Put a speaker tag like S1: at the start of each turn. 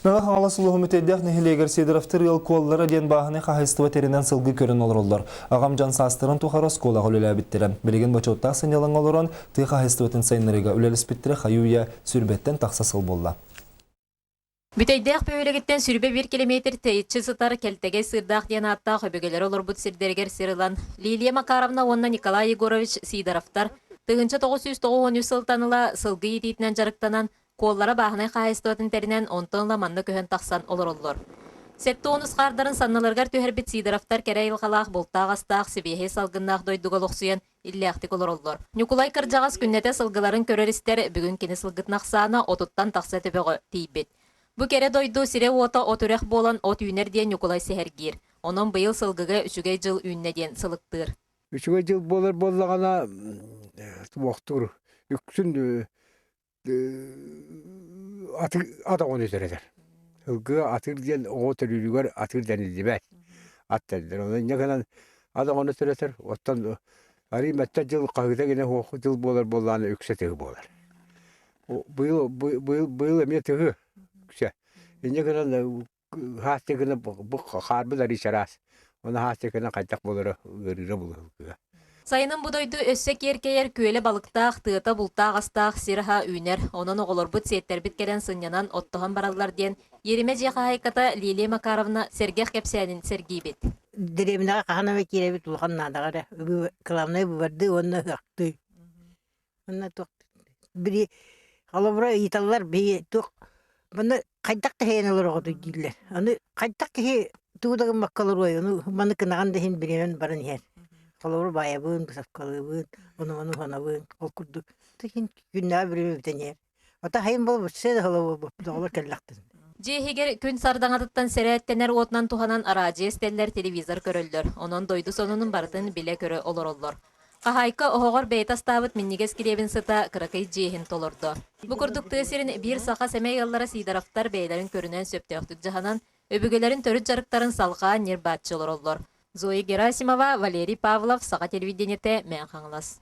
S1: Мэҥэ Хаҥалас улууһун Бүтэйдээх нэһилиэгэр Сидоровтар ыал Куоллара диэн бааһынай хаһаайыстыба тэринэн сылгы көрөн олороллор. Аҕам дьон саастарын тухары оскуолаҕа үлэлээбиттэрэ. Билигин бочуоттаах сынньалаҥҥа олорон, тыа хаһаайыстыбатын сайыннарыыга үлэлэспиттэрэ хайыы-үйэ сүүрбэттэн тахса сыл буолла.
S2: Бүтэйдээх бөһүөлэгиттэн 21 километр тэйиччи сытар Кэлтэгэй Сыырдаах диэн ааттаах өбүгэлэрэ олорбут сирдэригэр сир ылан, Лилия Макаровна уонна Николай Егорович Сидоровтар 1993 сылтан ыла сылгы иитиитинэн дьарыктанан, Куоллара бааһынай хаһаайыстыбатын тэринэн, онтон ыла манна көһөн тахсан олороллор. 70 хаардарын санныларыгар түһэрбит Сидоровтар кэрэ айылҕалаах, бултаах-астаах, сибиэһэй салгыннаах дойдуга олохсуйан, иллээхтик олороллор. Ньукулай кырдьаҕас күннэтэ сылгыларын көрөр-истэр, бүгүн кини сылгытын ахсаана отуттан тахса төбөҕө тиийбит. Бу кэрэ дойду сирэ-уота от үрэх буолан от үүнэр диэн Ньукулай сэһэргиир. Онон быйыл сылгыга үчүгэй дьыл үүннэ диэн сылыктыыр.
S3: Үчүгэй дьыл буолар буоллаҕына, туохтуур үксүн Аты ат оҕону төрөтөр. Ылгыга атыыр диэн оҕо төрүүрүгэр атыыр дэниллибэт. Ат дэниллэр. Онон инньэ гынан ат оҕону төрөтөр. Оттон арыый мэттэ дьыл хаһыыта гинэ суох дьыл буолар буоллаҕына үксэ тыһы буолар. Быйыл быйыл быйыл эмиэ тыһы үксэ. Инньэ гынан хаастыы гына бу хаарбыт арыый чараас. Ону хаастыы гына хайдах буолара ыарыыра булуһуга.
S2: Сайынын бу дойду өссө киэркэйэр күөлэ балыктаах, тыата бултаах-астаах сир аһа үүнэр. Онон оҕолорбут, сиэттэрбит кэлэн сынньанан, оттоһон бараллар диэн Еремэ дьиэ хаһаайката Лилия Макаровна сэргэх кэпсээнин сэргиибит.
S4: Дэриэбинэҕэ хаһан эмэ киирэбит улахан наадаҕа эрэ. Главное быбардыы уонна ыһыахтыы. Уонна туох били холобура ыйыталлар биһи туох манна хайдах да иһэн олороҕутуй дииллэр. Аны хайдах киһи тугу да гыммакка олоруой, ону маны кынаҕан да иһин бириэмэм баран иһэр. Холобура баайабын, бысапкалыыбын, ону-маны уһанабын, ол курдук. Иһин күннээҕи бириэмэ бүтэн иһэр. Ото хайын буолбут, все да холобур доҕолор кэллэхтин.
S2: Дьиэ иһигэр күн сардаҥатыттан сэрээттэнэр уотунан туһанан араадьыйа истэллэр, телевизор көрөллөр. Онон дойду сонунун барытын билэ-көрө олороллор. Хаһаайка оһоҕор бэйэтэ астаабыт минньигэс килиэбин сыта кыракый дьиэ иһин толордо. Бу курдук тыа сирин биир саха сэмэй ыаллара Сидоровтар бэйэлэрин көрүнэн сөптөөхтүк дьаһанан, өбүгэлэрин төрүт дьарыктарын салҕаан ньир-бааччы олороллор. Зоя Герасимова, Валерий Павлов, Саха телевидениетэ, Мэҥэ Хаҥалас.